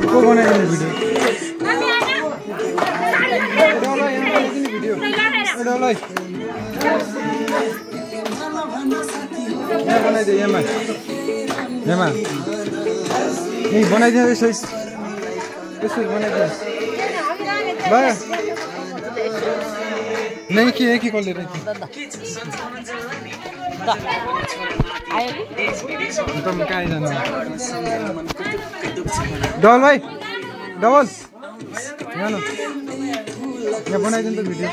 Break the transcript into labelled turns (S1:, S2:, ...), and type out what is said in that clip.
S1: को बनाइदिने भिडियो यहाँ बनाइदियो यहाँ यही बनाइदिनु यसो बनाइदिनु भयो नहीं कि एक ही कॉल ले रही थी तुम क्या जाना डबल भाई डबल यहाँ लो यहाँ बनाई दिन तो वीडियो